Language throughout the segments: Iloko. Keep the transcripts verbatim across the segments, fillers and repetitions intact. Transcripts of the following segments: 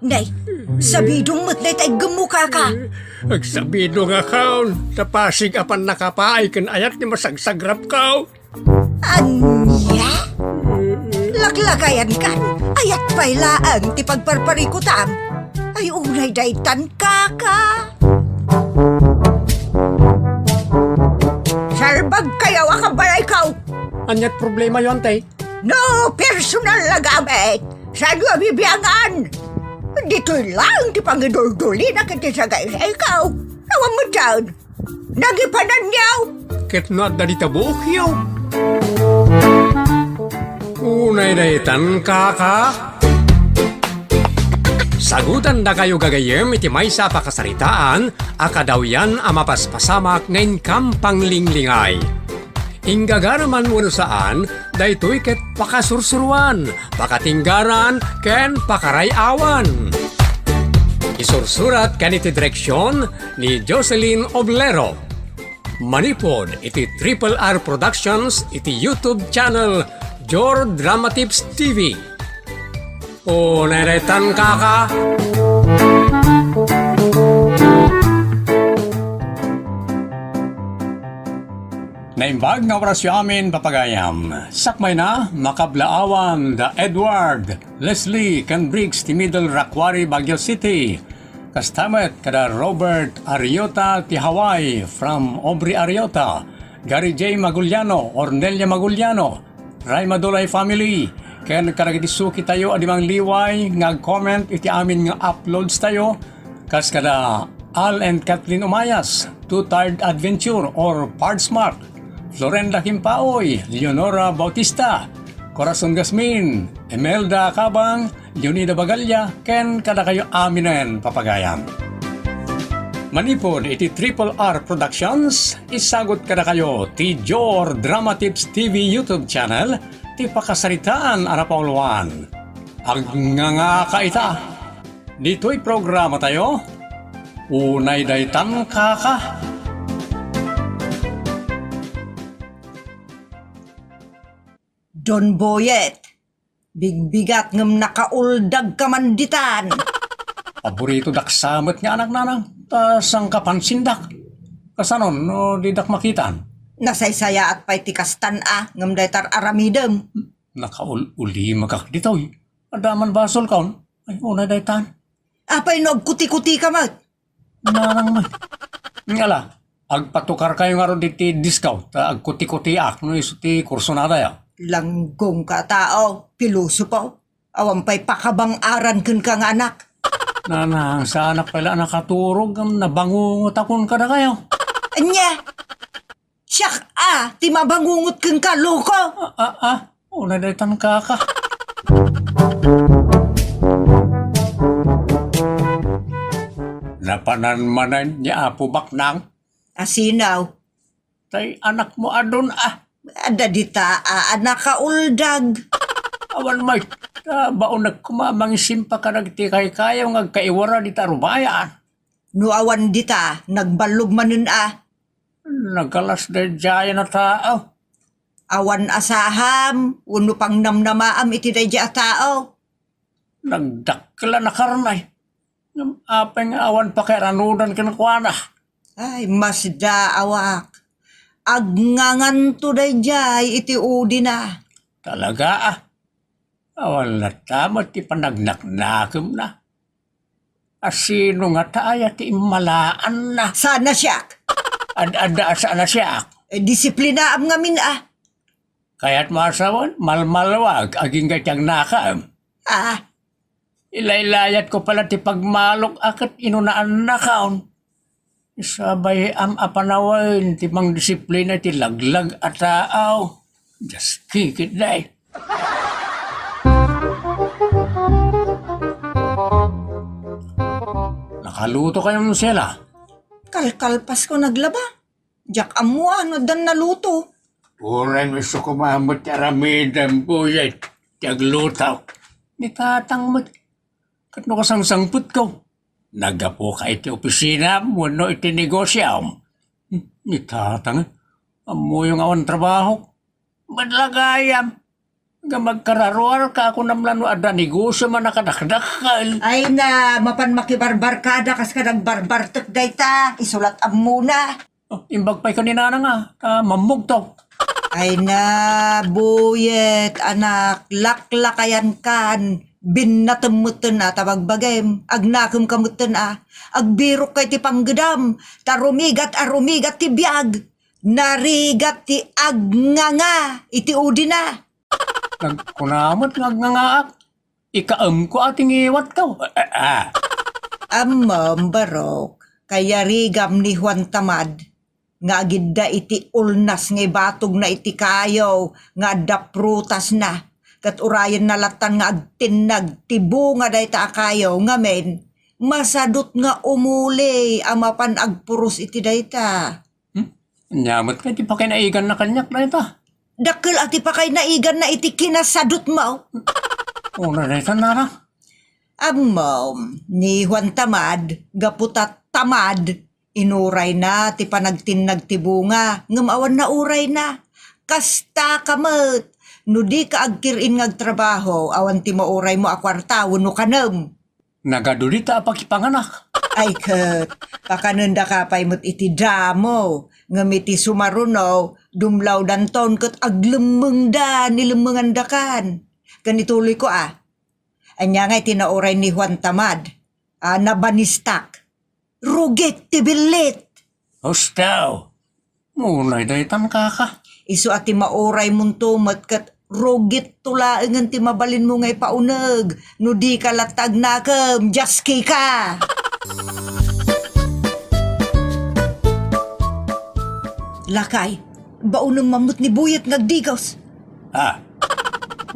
Nay, sabidong met dayta iggemmo, kaka. Agsabidong a kaon, ta pasig a pannakapaay ken ayat ni masagsagrapko. Ania? Laklakayankan, ayat pay laeng ti pagparparikutam. Ay, unay daytan, kaka. Salbagkayo a kabalayko. Aniat problemayo, ante? No personal a gamit, saanyo a bibiangan? Ditoy laeng ti pangiduldulina ket ti sagaysayko. Awan met daan. Nagipananyo. Ket no adda dita buokyo. Unay daytan, kaka. Sagutandakayo gagayyem iti maysa a pakasaritaan a kadawyan a mapaspasamak nga inkam panglinglingay. Inggagaraman wenno saan, daytoy ket pakasursuroan, pakatinggaran, ken pakaray-awan. Isursurat ken iti direksion ni Jocelyn Oblero. Manipud iti Triple R Productions iti YouTube channel Jor Dramatips T V. O, nairetan, kaka. Naimbag nga orasyo amin, papagayam. Sakmayna, makablaawan da Edward, Leslie, ken Briggs ti Middle Raquari, Baguio City. Kasta met kada Robert Ariota ti Hawaii from Aubrey Ariota, Gary J Maguliano, Ornelia Maguliano, Ray Madulay family, ken kadagiti suki tayo a di mangliway nga ag-comment iti amin nga uploads tayo, kas kada Al and Kathleen Umayas, Two Tired Adventure or Pardsmart, Florenda Kimpaoy, Leonora Bautista, Corazon Gasmin, Imelda Cabang, Leonida Bagalla, ken kadakayo aminen, papagayam. Manipud iti Triple R Productions, isagut kadakayo ti Jor Dramatips T V YouTube channel, ti pakasaritaan a napauluan. Agngangaka ita. Ditoy programa tayo, unay daytan, kaka. Don Boyet, bigbigat ngem nakauldag ka man ditan. Paborito dak sa met nga anak, nanang, ta sangkapansindak. Kasanon, no, didak makitan? Nasaysayaat pay ti kastan a, ngem dayta aramidem. Nakaul-ulimagak ditoy. Adda man basolkon. Ay, unay daytan. Apay no agkuti-kuti ka met? Nanang met. Ngala, agpatukarkayo ngarud iti disko, ta agkuti-kutiak no isu ti kursonada, ya. Langgong ka a tao, pilosopo. Awan pay pakabang-aran kenka nga anak. Nanang, saanak pay la a nakaturog, ngem nabangungotakon kadakayo. Ania? Siak a ti mabangungot kenka, loko! Ah, ah, ah. Unay daytan, kaka. Napanan manen ni Apo Baknang. Asinaw? Tay anakmo a Don a. Adda dita a, a nakauldag. Awan met, ta baonek koma a mangisimpa kadagiti kaykayo nga agkaiwara dita rubayan. No awan dita, nagballog manen a. Nagalas daydiayen a tao. Awan a saham, wenno pangnamnamaam iti daydiay a tao. Nagdakkel a nakarnay. Ngem apay nga awan pakairannodan kenkuana? Ay, masdaawak. Agnganganto daydiay iti udina. Talaga, ah. Awan latta met ti panagnaknakemna. A sino ngata aya ti immalaanna? Saan a siak? Ad-adda a saan a siak? Eh, disiplinaam ngamin, ah. Kayatmo a sawen, malmalwag, agingga ti agnakaem. Ah, Ilaylayatko pala ti pagmalok a ket inunaannakon. Isabay-am a panawen ti mangdisiplina iti laglag a tao. Dios kikit, day. Nakaluto kayo, Sela? Kalkalpasko naglaba. Diak ammo no addan naluto. Uray no isu koma met ti aramidem, Boyet, ti agluto. Ni tatang met, ket no kasangsangpetko, naggapuka iti opisina wenno iti negosiom. Ni tatang, ammoyo nga awan trabaho. Madlagayam. Nga magkararuar ka, kunam la no adda negosio man a kadakdakkel. Ay na, mapan makibarbarkada kas kadagbarbartek dayta, isu la't ammona. Oh, imbag pay ken ni nana nga, ta mammugto. Ay na, buyet, anak, laklakayan kan, binnatem metten a ta bagbagem, agnakem ka metten a, agbirok ka iti panggedam, ta rumigat a rumigat ti biag, narigat ti agnganga iti udina. Nagkuna met nga agngangaak. Ikaemko a ti ngiwatko. Ah, ah. Ammom, barok, kayarigam ni Juan Tamad nga agidda iti ulnas nga ibatogna iti kayo nga adda prutasna, ket urayenna lattan nga agtinnag ti bunga dayta a kayo ngamin, masadut nga umuli a mapan agpuros iti dayta. Hmm? Ania met kay ti pakainaiganna kaniak dayta? Dakkel a ti pakainaiganna iti kinasadutmo. Una dayta, nana. Ammom, ni Juan Tamad, gapu ta tamad, inurayna ti panagtinnag ti bunga, ngem awan naurayna. Kasta ka met, no di ka agkir-in nga agtrabaho, awan ti mauraymo a kuarta wenno kanem. Nagadu dita a pakipanganak. Ay ket, pakanendaka pay met iti damo, ngem iti sumaruno, dumlawdanton ket aglemmengda ni lemmengandakan. Ken ituloyko a, ania ngay ti nauray ni Juan Tamad a nabanistak? Rugit ti billit. Husto! Unay daytan, kaka. Isu a ti mauraymonto met ket rugitto laengen ti mabalinmo nga ipauneg no di ka latta agnakem, jaski ka! Lakay, baonem man met ni Buyet nga agdigos. Ah,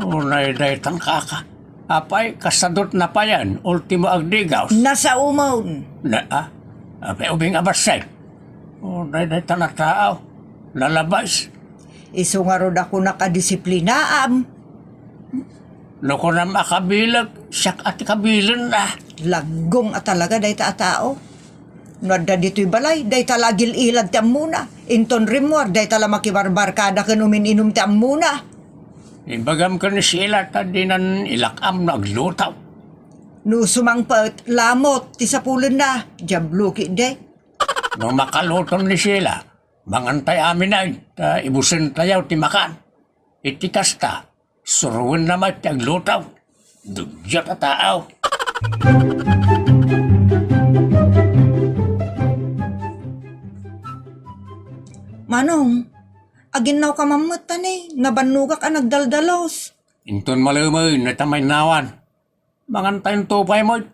unay daytan, kaka. Apay, kasadutna payen, ultimo agdigaw. Nasaomon. Na, ah? Apay, ubing a bassit. Unay daytan a tao. Nalabas. Isu ngarud a kunak a disiplinaam. No kunam a kabileg, siak a ti kabilenna. Laggong a talaga dayta a tao. No adda ditoy balay, dayta la agil-ilad ti ammona. Inton rimmuar, dayta la makibarbarkada ken umin-inum ti ammona. Ibagam ken ni Sheila ta dinan ilak-am no agluto. No sumangpet, lamot ti sapulenna. Diablo ketdi. No makaluton ni Sheila, mangantay amin ay, ta ibusentayo ti makan. Iti kasta, suroenna met ti agluto. Dugyot a tao. Manong, aginnawka man met ta ni, nabannogak a nagdaldalos. Inton malemen, ta mainnawan. Mangantayon to pay met.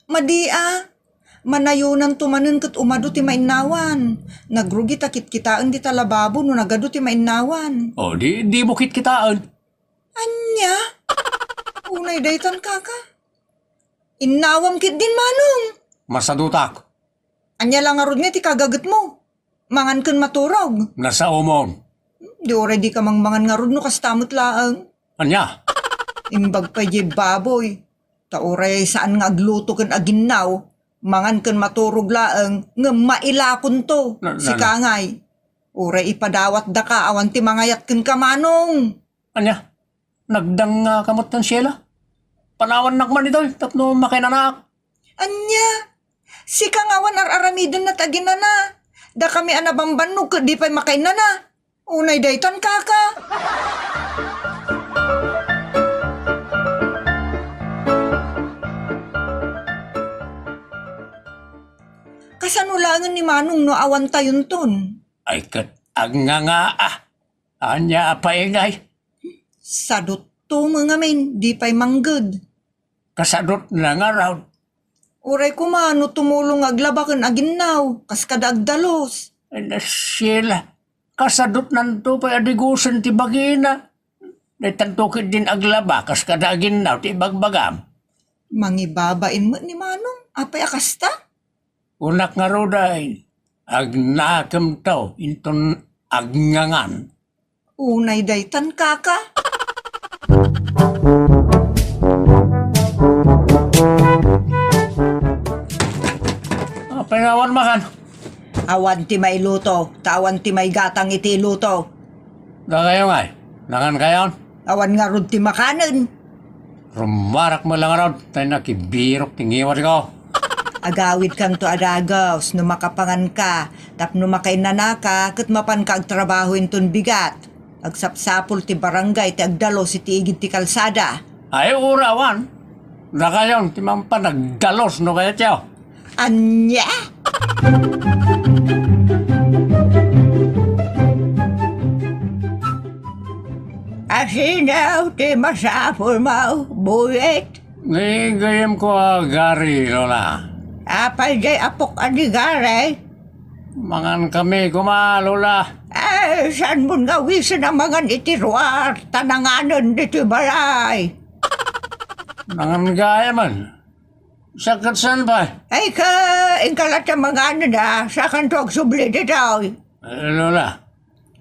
Madi a. Manayonanto manen ket umadu ti mainnawan. Nagrugi ta kitkitaen dita lababo no nagadu ti mainnawan. O, di, dimo kitkitaen. Ania? Unay daytan, kaka. Innawam ketdin, manong. Masadutak. Ania la ngarud nga ti kagagetmo? Mangan ken maturog. Nasaomon. Di uray dika mangmangan ngarud no kasta met laeng. Ania? Imbag pay diay baboy. Ta uray saan nga agluto ken aginnaw, mangan ken maturog laeng ngem mailakonto. Na, na, na. Sika ngay. Uray ipadawatdaka awan ti mangayat kenka, manong. Ania? Nagdangngaka met ken Sheila? Panawannak man ditoy tapno makainanaak. Ania? Sika nga awan ar-aramidenna ti aginana. Dakami a nabambannog ket di pay makainana. Unay daytan, kaka. Kasano laengen ni manong no awantayonton? Ay ket agngangaa. Ania a paingay? Sadutto met ngamin, di pay mangged. Kasadutna ngarud. Uray koma no tumulong nga aglaba ken aginnaw, kas kada agdalus. Ay, na Sheila, kasadutnanto pay a digusen ti bagina. Daytanto ketdin aglaba, kas kada aginnaw ti ibagbagam. Mangibabain met ni manong, apay a kasta? Kunak ngarud ay, agnakemto inton agngangan. Unay daytan, kaka. Apay nga awan makan? Awan ti mailuto, ta awan ti maigatang iti iluto. Dakayo ngay, nangankayon? Awan ngarud ti makanen. Rumarak met la ngarud, tay nakibirok ti ngiwatko. Agawidkanto a dagus no makapanganka, tapno makainnanaka, ket mapanka agtrabaho inton bigat. Agsapsapul ti barangay ti agdalus iti igid ti kalsada. Ay, ura awan. Dakayon ti mapan agdalus no kayatyo. Ania? Asino ti masapulmo, Buyet? Ni gayyemko a Gary, Lola. Apay diay apok a ni Gary? Mangan kami koma, Lola. Ay, saan mon nga wisen a mangan iti ruar, ta nanganen ditoy balay? Nangan gayam. Siak ket saan pay? Ay ka, inka latta manganen a, sakanto agsubli ditoy. Eh, Lola,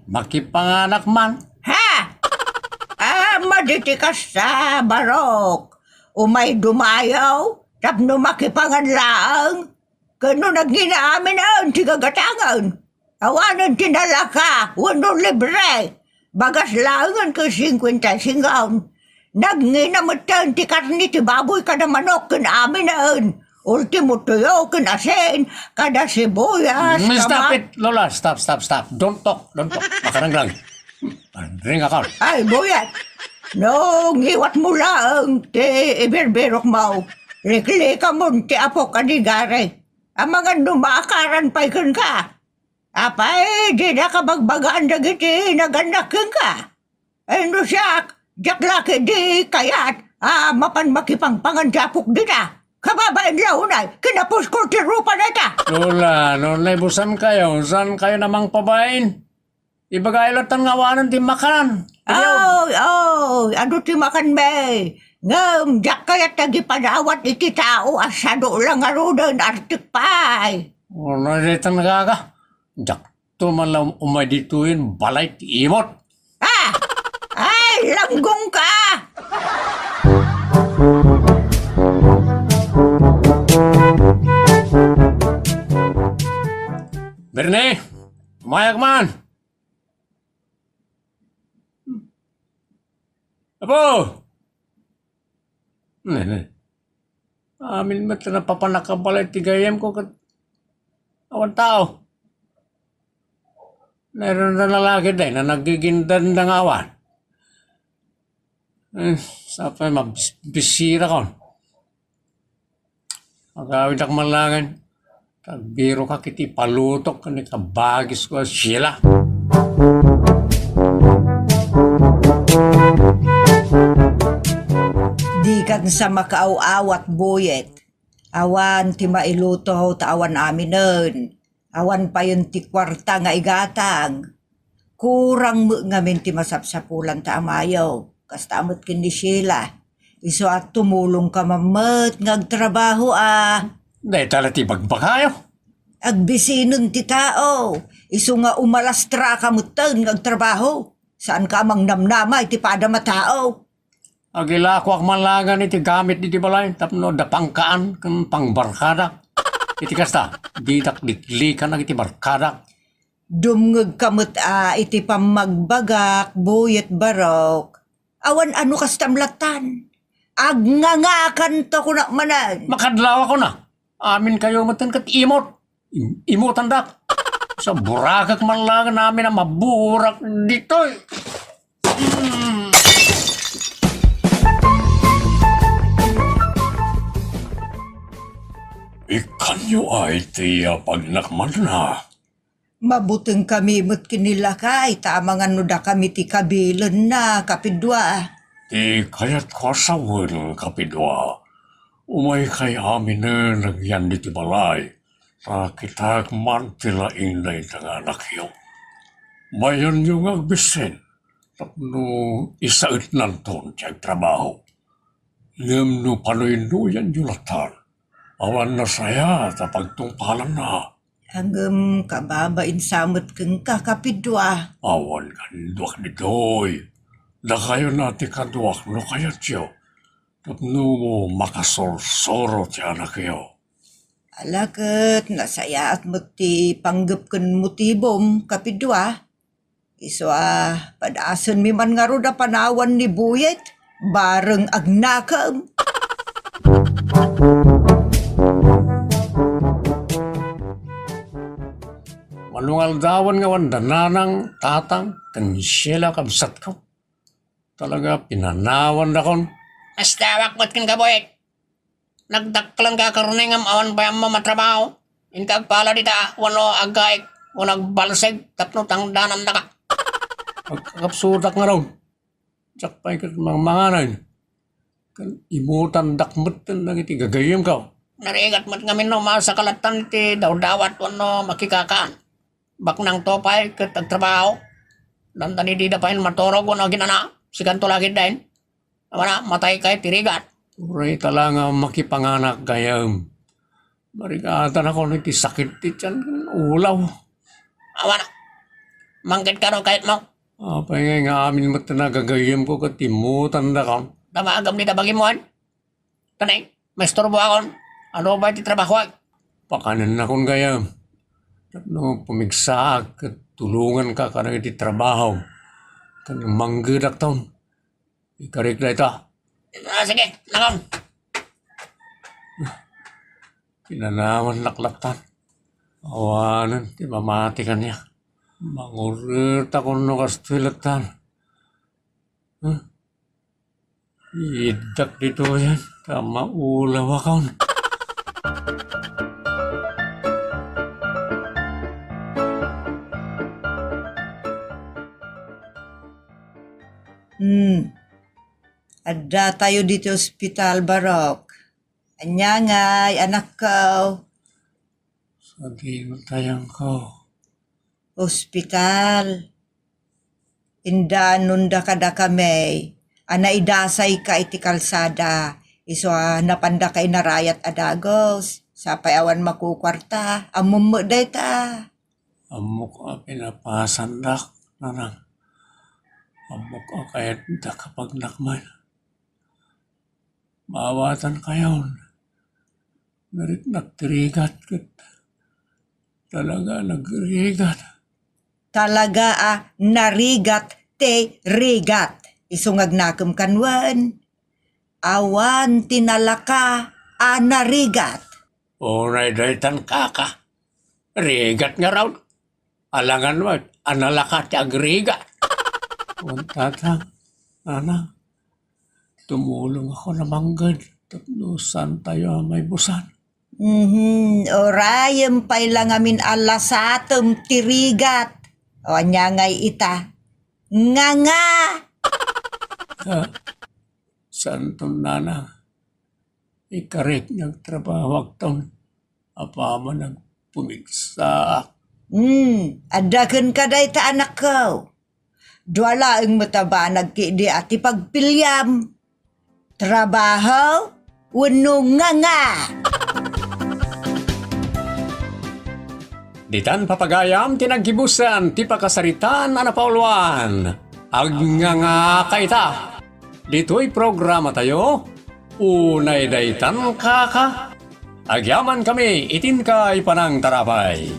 makipanganak man. Ha? Ah, madi ti kasta, Barok. Umay dumayo, tapno makipangan laeng. Ken no nagngina amin a ti gagatangen. Awanen ti nalaka wenno libre. Bagas laengen ken singkuenta singko. Nagngina metten ti karne ti baboy kada manok ken aminen. Ultimo tuyo ken asin, kada sibuyas, Mm, stop kama- it, Lola. Stop, stop, stop. Don't talk, don't talk. Makaranglang. Ringakon. Ay, Buyet. No, ngiwatmo laeng ti ibirbirokmo. Liklikamon ti apok a ni Gary. Amangan no maakaran pay kenka. Apay, dida kabagbagaan dagiti nagannak kenka? Ay, no siak, diak la ketdi kayat a mapan makipangpangan ti apok dita. Kababain la unay, kinapusko ti rupa dayta. Lola, no naibusankayo, saankayo a mangpabain? Ibagayo latta nga awanen ti makanan. Idiyo. Oy, oy, adu ti makanmi? Ngem diak kayat nga ipadawat iti tao a sadu la ngaruden, artik pay. Uray dayta nagaga. Diakto man la umay ditoyen balay ti imot. Ah! Ay, langgongka! Bernie, umayak man! Apo! Ne, ne. Amin met napapanakabalay ti gayyemko ket awan tao. Nairon da nalaki day na nagigindanda nga awan. Eh, sapay mabis-, bisirakon. Agawidak man laengen. Agbirokak iti palutok ken ni kabagisko a Sheila. Dikan sa makaaw-awat, Buyet. Awan ti mailuto ta awan aminen. Awan payen ti kuarta nga igatang. Kurang met ngamin ti masapsapulan ta amayo. Kasta met ken ni Sheila. Isu a tumulongka man met nga agtrabaho a. Dayta la ti bagbagayo. Agbisinen ti tao. Isu nga umalastraka metten nga agtrabaho. Saanka a mangnamnama iti padam a tao. Agilakoak man laengen iti gamit iti balay tapno adda pangkaan ken pangbarkadak. Iti kasta, didak liklikan dagiti barkadak. Dumngegka met a iti pammagbagak, Buyet Barok. Awan a no kastam lattan. Agngangakanto kunak manen. Makadlawakon a. Aminkayo metten ket imot. Im-, imotandak. Sa burakek man laengen amin a maburak ditoy. Hmm. Ikkanyo ay ti apagnak manna. Mabutengkami met ken ni lakay, ta amangan no dakami ti kabilenna, kapidua. Ti kayatko a sawen, kapidua, umaykay aminen agyan ditoy balay, ta kitaek man ti laing dayta nga anakyo. Mayanyo nga agbisin tapno isaetnanton ti agtrabaho. Ngem no panoynoyanyo lattan, awan nasayaat a pagtungpalanna. Ngem kababain sa met kenka, kapidua. Awan kaduak ditoy. Dakayo na ti kaduak no kayatyo. Tapno makasorsoro ti anakyo. Ala ket nasayaat met ti panggep ken motibom, kapidua. Isu a, padasenmi man ngarud a panawan ni Buyet, bareng agnakem. Mano nga aldawen nga awan da nanang, tatang, ken Sheila kabsatko. Talaga, pinanawandakon. Astawak met kenka, Buyet. Nagdakkelanka a karne ngem awan pay ammo matrabaho. Inka agpala dita, wenno aggaik, wenno agbalseg tapno tangdanannaka. Agkakapsutak ngarud. Diak pay ket mangmangan. Ken imutandak metten dagiti gagayyemko. Narigat met ngamin no umasa ka lattan iti dawdawat wenno makikakan. Baknangto pay ket agtrabaho. Dandani dida pay maturog wenno aginana. Sikanto la ketdin. Awan a, matayka iti rigat. Uray ta la nga makipanganak gayam. Marigatanakon iti sakit ti tian ken ulaw. Awan a, mangketka no kayatmo. Apay ngay nga amin met ti nagagayyemko ket immutandakon? Damagem dita bagimon. Tanay, maisturboakon. Adu pay ti trabahoak? Pakanennakon gayam. Tapno pumigsaak ket tulonganka kadagiti trabaho. Ken manggedakton. Ikarik dayta. Ah, sige, nakon. Pinanawannak lattan. Awanen ti mamati kaniak. Mangurretakon no kastoy lattan. Huh? Iddak ditoyen ta maulawakon. Hmm. Addatayo ditoy ospital, Barok. Ania ngay, anakko? Sadino tayangko? Ospital. Indanonda kadakami a naidasayka iti kalsada, isu a napandaka inarayat a dagus, sapay awan makukuarta. Ammom met dayta. Ammok a pinapasandak, nanang. Ammok a kayatda kapagnak man. Maawatankayon. Nariknak ti rigat ket talaga nagrigat. Talaga a narigat ti rigat. Isu nga agnakem kanwen. Awan ti nalaka a narigat. Unay daytan, kaka. Rigat ngarud. Alangan met a nalaka ti agrigat. Wen, tata, nana, tumulongakon a mangged tapno saantayo a maibusan. Mhm, urayem pay la ngamin a lasatem ti rigat. O, ania ngay ita? Nganga! Ah, saanton, nana. Ikarik nga agtrabahoakton apaman a pumigsaak. Hmm, adda kenka dayta, anakko. Dua laeng met a banag ketdi a ti pagpiliam. Trabaho wenno nganga? Ditan, papagayam, ti naggibusan ti pakasaritaan a napauluan. Agngangaka ita. Ditoy programatayo, Unay Daytan, Kaka. Agyamankami iti inka a panangtarabay.